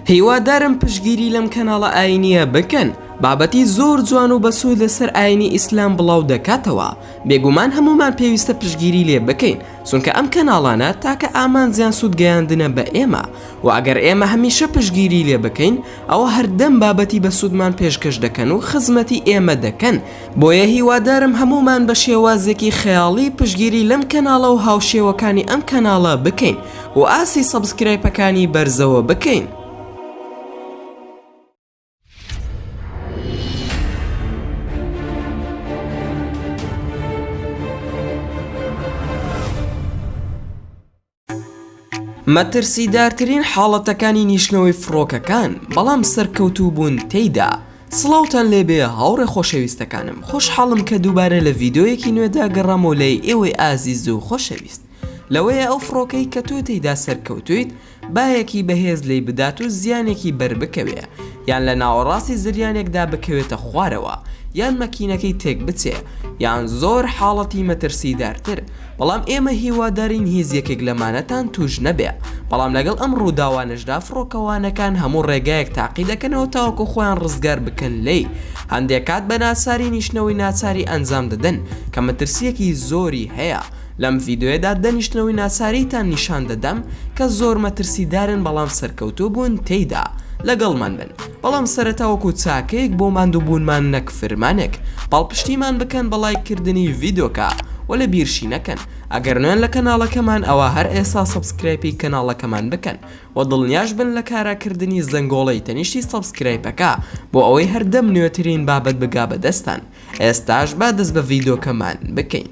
هیوادارم پشتگیری لەم کەناڵە ئاینیە بکەن بابەتی زۆر جوان و بەسوود لەسەر ئاینی ئیسلام بڵاو دەکاتەوە بێگومان هەموومان پێویستە پشتگیری لێ بکەین چونکە ئەم کەناڵانە تاکە ئامانجیان سوود گەیاندنە بە ئێمە و ئەگەر ئێمە هەمیشە پشتگیری لێ بکەین ئەوە هەردەم بابەتی بەسوودمان پێشکەش دەکەن و خزمەتی ئێمە دەکەن بۆیە هیوادارم هەموومان بە شێوازێکی خەیاڵی پشتگیری لەم کەناڵە و هاوشێوەکانی ئەم کەناڵە بکەین و ئاستی subscribe ەکانی بەرزەوە بکەین. مەترسیدارترین حاڵەتەکانی نیشتنەوەی فڕۆکەکان، بەڵام سەرکەوتوو بوون تێیدا. سڵاوتان لێبێ هاوڕێ خۆشەویستەکانم، خۆشحاڵم کە دووبارە لە ڤیدیۆیەکی نوێدا گەڕامەوە لای ئێوەی ئازیز و خۆشەویست. لەوەیە ئەو فڕۆکەی کە تۆ تێیدا سەرکەوتوویت بایەکی بەهێز لێی بدات و زیانێکی بەر بکەوێ، یان لە ناوەڕاستی زریانێکدا بکەوێتە خوارەوە، یان مەکینەکەی تێک بچێ، یان زۆر حاڵەتی مەترسیدارتر. بەڵام ئێمە هیوادارین هیچ یەکێک لەمانەتان توش نەبێ، بەڵام لەگەڵ ئەم ڕووداوانەشدا فڕۆکەوانەکان هەموو ڕێگایەک تاقی دەکەنەوە تاوەکو خۆیان ڕزگار بکەن لێی، هەندێک کات بە ناچاری نیشتنەوەی ناچاری ئەنجام دەدەن کە مەترسییەکی زۆری هەیە، لەم ڤیدیۆیەدا دە نیشتنەوەی ناچاریتان نیشان دەدەم کە زۆر مەترسیدارن بەڵام سەرکەوتوو بوون تێیدا، لەگەڵمان بن. بەڵام سەرەتا وەکو چاکەیەک بۆ ماندووبوونمان نەک فرمانێک پاڵپشتیمان بکەن بە ڵایک کردنی ڤیدۆکە وە لە بیرشی نەکەن ئەگەر نوێن لە کەناڵەکەمان ئەوا هەر ئێستا subscribe ی کەناڵەکەمان بکەن وە دڵنیاش بن لە کارا کردنی زەنگۆڵەی تەنیشتی subscribe ەکە بۆ ئەوەی هەردەم نوێترین بابەت بگا بە دەستان ئێستاش با دەست بە ڤیدۆکەمان بکەین.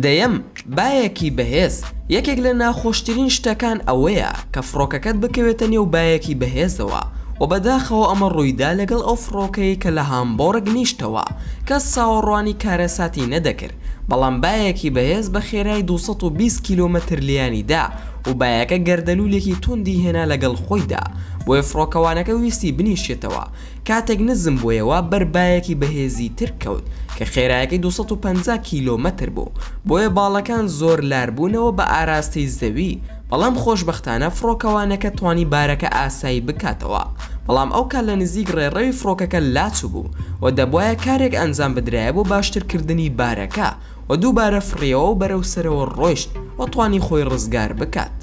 دەیەم، بایەکی بەهێز، یەکێک لە ناخۆشترین شتەکان ئەوەیە کە فڕۆکەکەت بکەوێتە نێو بایەکی بەهێزەوە و بەداخەوە ئەمە ڕوویدا لەگەڵ ئەو فڕۆکەی کە لە هامبۆرگ نیشتەوە، کەس چاوەڕوانی کارەساتی نەدەکرد، بەڵام بایەکی بەهێز بە خێرای 220 کیلۆمەتر لێیانی دا و بایەکە گەردەلوولێکی توندی هێنا لەگەڵ خۆیدا، بۆیە فڕۆکەوانەکە ویستی بنیشێتەوە. کاتێک نزم بوویەوە بەر بایەکی بەهێزی تر کەوت کە خێرایەکەی 250 کیلۆمەتر بوو، بۆیە باڵەکان زۆر لار بوونەوە بە ئاراستەی زەوی، بەڵام خۆشبەختانە فڕۆکەوانەکە توانی بارەکە ئاسایی بکاتەوە، بەڵام ئەوکات لە نزیک ڕێڕەوی فڕۆکەکە لاچووبوو و دەبوایە کارێک ئەنجام بدرایە بۆ باشترکردنی بارەکە و دووبارە فڕیەوە و بەرەو سەرەوە ڕۆیشت و توانی خۆی ڕزگار بکات.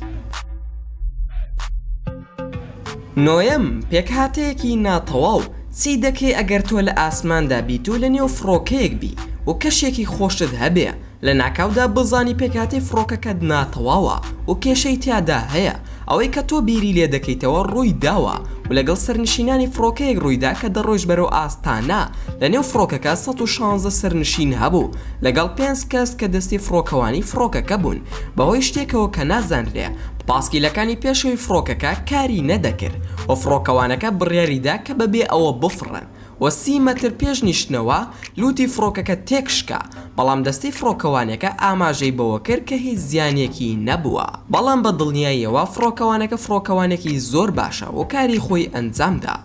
نۆیەم، پێکهاتەیەکی ناتەواو، چی دەکەی ئەگەر تۆ لە ئاسماندا بیت و لە نێو فڕۆکەیەک بی و کەشێکی خۆشت هەبێ، لە ناکاودا بزانی پێکهاتەی فڕۆکەکەت ناتەواوە و کێشەی تیادا هەیە، ئەوەی کە تۆ بیری لێ دەکەیتەوە ڕووی داوە و لەگەڵ سەرنشینانی فڕۆکەیەک ڕوویدا کە دەڕۆیشت بەرەو ئاستانا، لە نێو فڕۆکەکە 116 سەرنشین هەبوو لەگەڵ پێنج کەس کە دەستی فڕۆکەوانی فڕۆکەکە بوون بەهۆی شتێکەوە کە نازانرێ پاسکیلەکانی پێشەوەی فڕۆکەکە کاری نەدەکرد و فڕۆکەوانەکە بڕیاریدا کە بەبێ ئەوە بفڕن و سی مەتر پێش نیشتنەوە لوتی فڕۆکەکە تێکشکا، بەڵام دەستەی فڕۆکەوانەکە ئاماژەی بەوە کرد کە هیچ زیانێکی نەبووە. بەڵام بە دڵنیاییەوە فڕۆکەوانەکە فڕۆکەوانێکی زۆر باشە و کاری خۆی ئەنجامدا.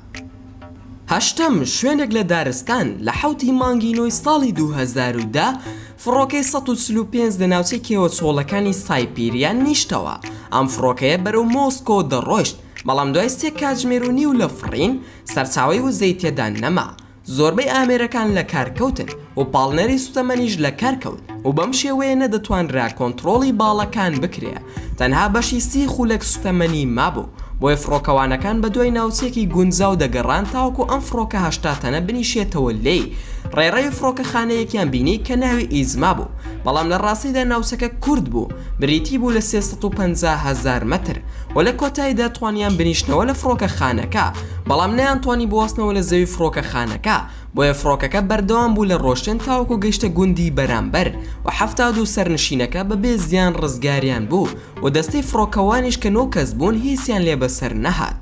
هەشتەم، شوێنێک لە دارستان، لە حەوتی مانگی نۆی ساڵی 2010، فڕۆکەی 145 لە ناوچەی کێوە چۆڵەکانی سایپیریا نیشتەوە، ئەم فڕۆکەیە بەرەو مۆسکۆ دەڕۆیشت، بەڵام دوای سێ کاتژمێر و نیو لە فڕین، سەرچاوەی وزەی تێدا نەما، زۆربەی ئامێرەکان لەکار کەوتن و پاڵنەری سوتەمەنیش لەکار کەوت و بەم شێوەیە نەدەتوانرا کۆنتڕۆڵی باڵەکان بکرێ، تەنها بەشی سی خولەک سوتەمەنی مابوو، بۆیە فڕۆکەوانەکان بەدوای ناوچەیەکی گونجاو دەگەڕان تاوەکو ئەم فڕۆکە 80 تەنە بنیشێتەوە لێی، ڕێڕەوی فڕۆکەخانەیەکیان بینی کە ناوی ئیزما بوو، بەڵام لە ڕاستیدا ناوچەکە کورت بوو، بریتی بوو لە 350 هەزار مەتر و لە کۆتاییدا توانیان بنیشنەوە لە فڕۆکەخانەکە، بەڵام نەیانتوانی بوەستنەوە لە زەوی فڕۆکەخانەکە، بۆیە فڕۆکەکە بەردەوام بوو لە ڕۆشتن تاوەکو گەیشتە گوندی بەرامبەر و 72 سەرنشینەکە بەبێ زیان ڕزگاریان بوو و دەستەی فڕۆکەوانیش کە نۆ کەس بوون هیچیان لێ بەسەر نەهات.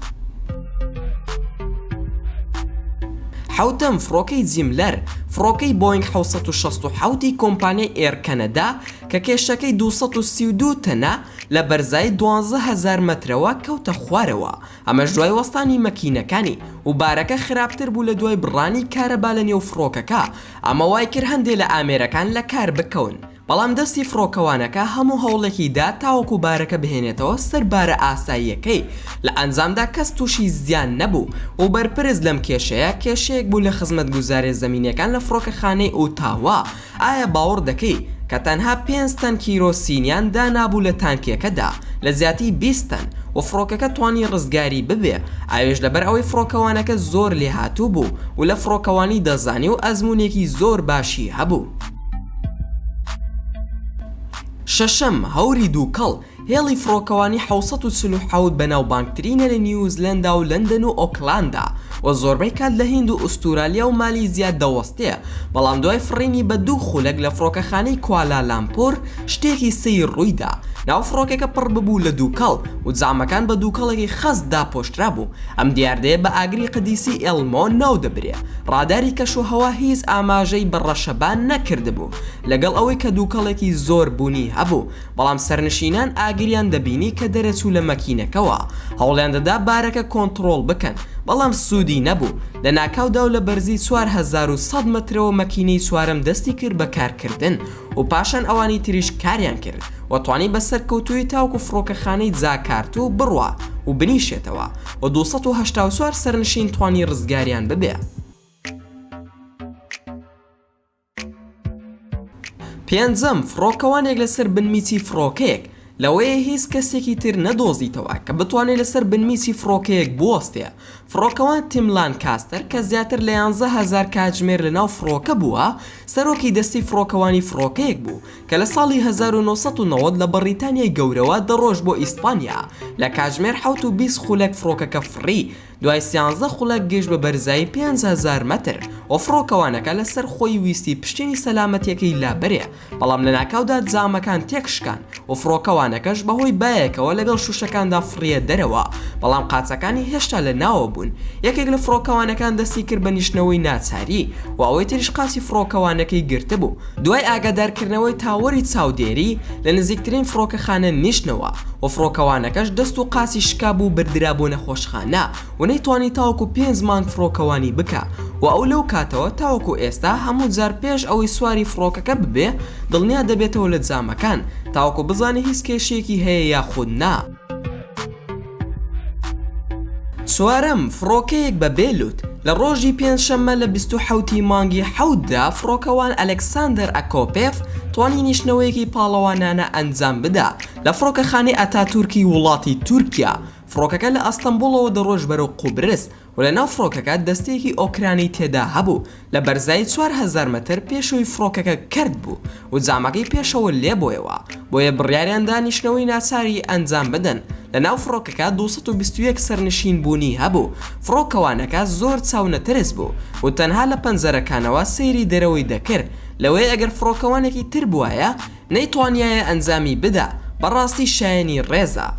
حەوتەم، فڕۆکەی جیملەر، فڕۆکەی بۆینگ 767 ی کۆمپانیای ئێر کەنەدا کە کێشەکەی 232 تەنە، لە بەرزایی 12,000 مەترەوە کەوتە خوارەوە، ئەمەش دوای وەستانی مەکینەکانی، و بارەکە خراپتر بوو لە دوای بڕانی کارەبا لە نێو فڕۆکەکە، ئەمە وای کرد هەندێ لە ئامێرەکان لە کار بکەون. بەڵام دەستی فڕۆکەوانەکە هەموو هەوڵێکی دا تاوەکو بارەکە بهێنێتەوە سەر بارە ئاساییەکەی، لە ئەنجامدا کەس تووشی زیان نەبوو و بەرپرس لەم کێشەیە کێشەیەک بوو لە خزمەتگوزاریە زەمینیەکان لە فڕۆکەخانەی ئوتاوا. ئایا باوەڕ دەکەی کە تەنها پێنج تەن کیرۆسینیان دانابوو لە تانکیەکەدا لە جیاتی 20 تەن و فڕۆکەکە توانی ڕزگاری ببێ ئەویش لەبەر ئەوەی فڕۆکەوانەکە زۆر لێهاتوو بوو و لە فڕۆکەوانی دەزانی و ئەزموونێکی زۆر باشی هەبوو. شەشەم، هەوری دووکەڵ، هێڵی فڕۆکەوانی 747 بەناوبانگترینە لە نیوزلەندا و لەندەن و ئۆکلاندا و زۆربەی کات لە هیند و ئوستورالیا و مالیزیا دەوەستێ، بەڵام دوای فڕینی بە دوو خولەک لە فڕۆکەخانەی کوالالامپور شتێکی سەیر ڕوویدا، ناو فڕۆکەکە پڕ ببوو لە دووکەڵ و جامەکان بە دووکەڵێکی خەست داپۆشرابوو، ئەم دیاردەیە بە ئاگری قدیسی ئێڵمۆ ناودەبرێ. ڕاداری کەشوهەوا هیچ ئاماژەی بە ڕەشەبا نەکردبوو، لەگەڵ ئەوەی کە دووکەڵێکی زۆر بوونی هەبوو، بەڵام سەرنشینان ئاگریان دەبینی کە دەرەچوو لە مەکینەکەوە، هەوڵیان دەدا بارەکە کۆنتڕۆڵ بکەن، بەڵام سوودی نەبوو. لەناکاودا و لە بەرزی 4100 مەترەوە مەکینەی چوارەم دەستی کرد بە کارکردن و پاشان ئەوانی تریش کاریان کرد و توانی بە سەرکەوتوویی تاوەکو فڕۆکەخانەی جاکارتو بڕوا و بنیشێتەوە و 284 سەرنشین توانی ڕزگاریان ببێ. پێنجەم، فڕۆکەوانێک لەسەر بنمیچی فڕۆکەیەک، لەوەیە هیچ کەسێکی تر نەدۆزیتەوە کە بتوانێت لەسەر بنمیچی فڕۆکەیەک بوەستێ، فڕۆکەوان تیم لانکاستەر کە زیاتر لە 11,000 کاتژمێر لەناو فڕۆکە بووە، سەرۆکی دەستەی فڕۆکەوانی فڕۆکەیەک بوو کە لە ساڵی 1990 لە بەڕیتانیای گەورەوە دەڕۆشت بۆ ئیسپانیا، لە کاتژمێر حەوت و 20 خولەک فڕۆکەکە فڕی، دوای سیانزە خولەک گەیشت بە بەرزایی 5000 مەتر و فڕۆکەوانەکە لەسەر خۆی ویستی پشتێنی سەلامەتیەکەی لابەرێ، بەڵام لەناکاودا جامەکان تێکشکان و فڕۆکەوانەکەش بەهۆی بایەکەوە لەگەڵ شوشەکاندا فڕیە دەرەوە، بەڵام قاچەکانی هێشتا لە ناوە بوون. یەکێک لە فڕۆکەوانەکان دەستی کرد بە نیشتنەوەی ناچاری و ئەوەی تریش قاچی فڕۆکەوانەکەی گرتبوو. دوای ئاگادارکردنەوەی تاوەری چاودێری، لە نزیکترین فڕۆکەخانە نیشتنەوە و فڕۆکەوانەکەش دەست و قاچی شکابوو بردرا بۆ نەخۆشخانە و نەیتوانی تاوەکو پێنج مانگ فڕۆکەوانی بکا و ئەو لەو کاتەوە تاوەکو ئێستا هەموو جار پێش ئەوەی سواری فڕۆکەکە ببێ دڵنیا دەبێتەوە لە جامەکان تاوەکو بزانێ هیچ کێشەیەکی هەیە یاخود نا. چوارەم، فڕۆکەیەک بە بێ لوت. لە ڕۆژی پێنجشەممە لە 27 ی مانگی حەوتدا فڕۆکەوان ئەلێکساندەر ئەکۆپێف توانی نیشتنەوەیەکی پاڵەوانانە ئەنجام بدا لە فڕۆکەخانەی ئەتاتورکی وڵاتی تورکیا. فڕۆکەکە لە ئەستەنبوڵەوە دەڕۆشت بەرەو قوبرس و لەناو فڕۆکەکە دەستەیەکی ئۆکرانی تێدا هەبوو لە بەرزایی 4000 مەتر پێشەوەی فڕۆکەکە کەرت بوو و جامەکەی پێشەوە لێبۆیەوە بۆیە بڕیاریان دا نیشتنەوەی ناچاری ئەنجام بدەن لەناو فڕۆکەکە 221 سەرنشین بوونی هەبوو فڕۆکەوانەکە زۆر چاونەترس بوو و تەنها لە پەنجەرەکانەوە سەیری دەرەوەی دەکرد لەوەی ئەگەر فڕۆکەوانێکی تر بوایە نەیتوانیایە ئەنجامی بدا، بەڕاستی شایەنی ڕێزە.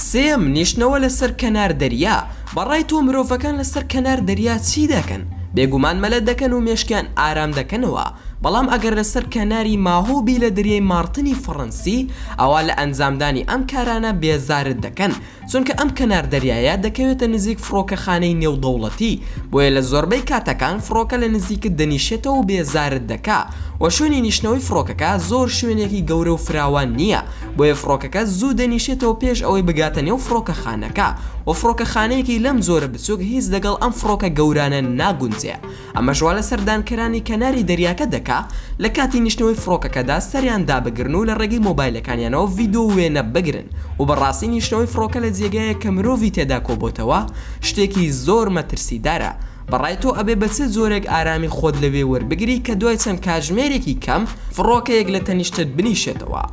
سێیەم، نیشتنەوە لەسەر کەنار دەریا، بەڕای تۆ مرۆڤەکان لەسەر کەنار دەریا چی دەکەن؟ بێگومان مەلە دەکەن و مێشکیان ئارام دەکەنەوە، بەڵام ئەگەر لەسەر کەناری ماهۆ بی لە دەریای مارتنی فەڕەنسی، ئەوا لە ئەنجامدانی ئەم کارانە بێزارت دەکەن، چونکە ئەم کەنار دەریایە دەکەوێتە نزیک فڕۆکەخانەی نێودەوڵەتی، بۆیە لە زۆربەی کاتەکان فڕۆکە لە نزیکت دەنیشێتەوە و بێزارت دەکا، وە شوێنی نیشتنەوەی فڕۆکەکە زۆر شوێنێکی گەورە و فراوان نییە، بۆیە فڕۆکەکە زوو دەنیشێتەوە پێش ئەوەی بگاتە نێو فڕۆکەخانەکە، وە فڕۆکەخانەیەکی لەم جۆرە بچوک هیچ لەگەڵ ئەم فڕۆکە گەورانە ناگونجێ. ئەمەش وا لە سەردانکەرانی کەناری دەریاکە دەکا لە کاتی نیشتنەوەی فڕۆکەکەدا سەریان دابگرن و لە ڕێگەی مۆبایلەکانیانەوە ڤیدۆ و وێنە بگرن و بەڕاستی نیشتنەوەی فڕۆکە لە جێگایەک کە مرۆڤی تێدا کۆبۆتەوە شتێکی زۆر مەترسیدارە بەڕای تۆ ئەبێ بە چ جۆرێک ئارامی خۆت لەوێ وەربگری کە دوای چەند کاتژمێرێکی کەم فڕۆکەیەک لە تەنیشتت بنیشێتەوە؟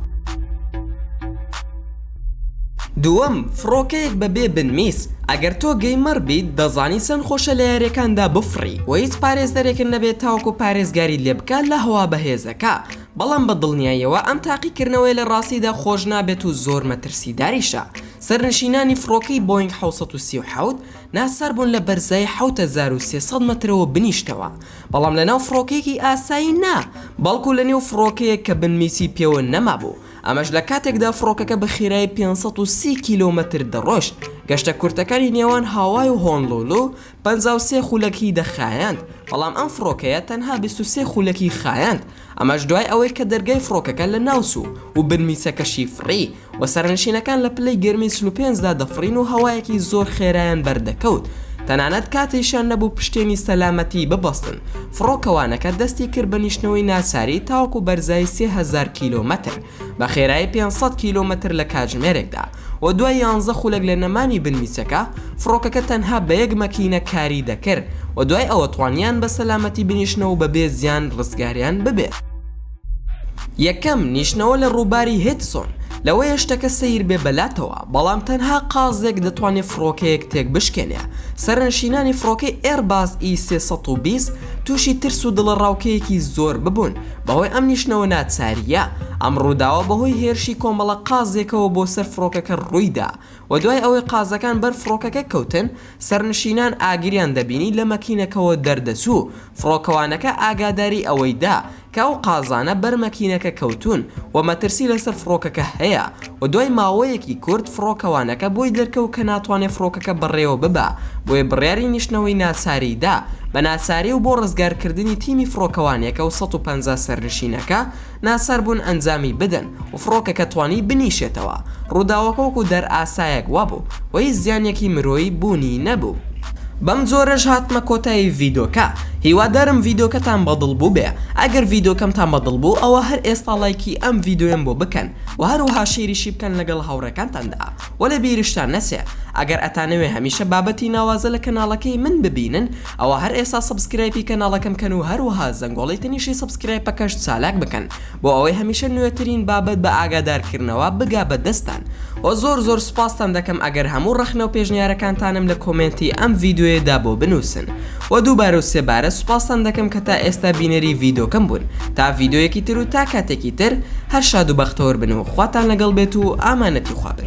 دووەم، فڕۆکەیەک بە بێ بنمیس، ئەگەر تۆ gamer بیت دەزانی چەند خۆشە لە یاریەکاندا بفڕی و هیچ پارێزەرێکت نەبێت تاوەکو پارێزگاریت لێ بکات لە هەوا بەهێزەکە، بەڵام بە دڵنیاییەوە ئەم تاقیکردنەوەیە لە ڕاستیدا خۆش نابێت و زۆر مەترسیداریشە. سەرنشینانی فڕۆکەی بۆینگ 737 ناچار بوون لە بەرزایی 7300 مەترەوە بنیشتەوە، بەڵام لەناو فڕۆکەیەکی ئاسایی نا، بەڵکو لەنێو فڕۆکەیەک کە بنمیچی پێوە نەمابوو، ئەمەش لە کاتێکدا فڕۆکەکە بە خێرایی 530 کیلۆمەتر دەڕۆشت، گەشتە کورتەکانی نێوان هاوای و هۆنڵوڵو 53 خولەکی دەخایاند، بەڵام ئەم فڕۆکەیە تەنها 23 خولەکی خایاند، ئەمەش دوای ئەوەی کە دەرگای فڕۆکەکە لەناوچوو و بنمیچەکەشی فڕی و سەرنشینەکان لە پلەی گەرمی 45 دا دەفڕین و هەوایەکی زۆر خێرایان بەردەکەوت تەنانەت کاتیشیان نەبوو پشتێنی سەلامەتی ببەستن فڕۆکەوانەکە دەستی کرد بە نیشتنەوەی ناچاری تاوەکو بەرزایی 3000 کیلۆمەتر بە خێرایی 500 کیلۆمەتر لە کاتژمێرێکدا و دوای یانزە خولەک لە نەمانی بنمیچەکە، فڕۆکەکە تەنها بە یەک مەکینە کاری دەکرد و دوای ئەوە توانیان بە سەلامەتی بنیشنەوە و بەبێ زیان ڕزگاریان ببێت. یەکەم نیشتنەوە لە ڕووباری هێدسۆن، لەوەیە شتەکە سەیر بێ بەلاتەوە، بەڵام تەنها قازێک دەتوانێ فڕۆکەیەک تێکبشکێنێ. سەرنشینانی فڕۆکەی ئێرباس ئی 320 تووشی ترس و دڵەڕاوکێیەکی زۆر ببوون، بەهۆی ئەم نیشتنەوە ناچارییە، ئەم ڕووداوە بەهۆی هێرشی کۆمەڵە قازێکەوە بۆ سەر فڕۆکەکە ڕوویدا و دوای ئەوەی قازەکان بەر فڕۆکەکە کەوتن، سەرنشینان ئاگریان دەبینی لە مەکینەکەوە دەردەچوو، فڕۆکەوانەکە ئاگاداری ئەوەی دا کە ئەو قازانە بەر مەکینەکە کەوتوون و مەترسی لەسەر فڕۆکەکە هەیە و دوای ماوەیەکی کورت فڕۆکەوانەکە بۆی دەرکەوت کە ناتوانێ فڕۆکەکە بەڕێوە ببا بۆیە بڕیاری نیشتنەوەی ناچاری دا بە ناچاری و بۆ ڕزگارکردنی تیمی فڕۆکەوانیەکە و 150 سەرنشینەکە ناچار بوون ئەنجامی بدەن و فڕۆکەکە توانی بنیشێتەوە ڕووداوەکە وەکو دەرئاسایەک وابوو و هیچ زیانێکی مرۆیی بوونی نەبوو. بەم جۆرەش هاتمە کۆتایی ڤیدۆکە هیوادارم ڤیدۆکەتان بەدڵ بووبێ ئەگەر ڤیدۆکەمتان بەدڵ بوو ئەوە هەر ئێستا ڵایکی ئەم ڤیدۆیەم بۆ بکەن وە هەروەها share یشی بکەن لەگەڵ هاوڕێکانتاندا وە لە بیرشتان نەچێ ئەگەر ئەتانەوێ هەمیشە بابەتی ناوازە لە کەناڵەکەی من ببینن ئەوە هەر ئێستا subscribe ی کەناڵەکەم کەن و هەروەها زەنگۆڵەی تەنیشی subscribe ەکەش چالاک بکەن بۆ ئەوەی هەمیشە نوێترین بابەت بە ئاگادارکردنەوە بگا بە دەستتان وە زۆر زۆر سوپاستان دەکەم ئەگەر هەموو ڕەخنە و پێشنیارەکانتانم لە کۆمێنتی ئەم ڤیدیۆیەدا بۆ بنووسن وە دووبارە و سێبارە سوپاستان دەکەم کە تا ئێستا بینەری ڤیدۆکەم بوون تا ڤیدیۆیەکی تر و تا کاتێکی تر هەر شاد و بەختەوەر بن و خواتان لەگەڵ بێت و ئامانەتی خوا بن.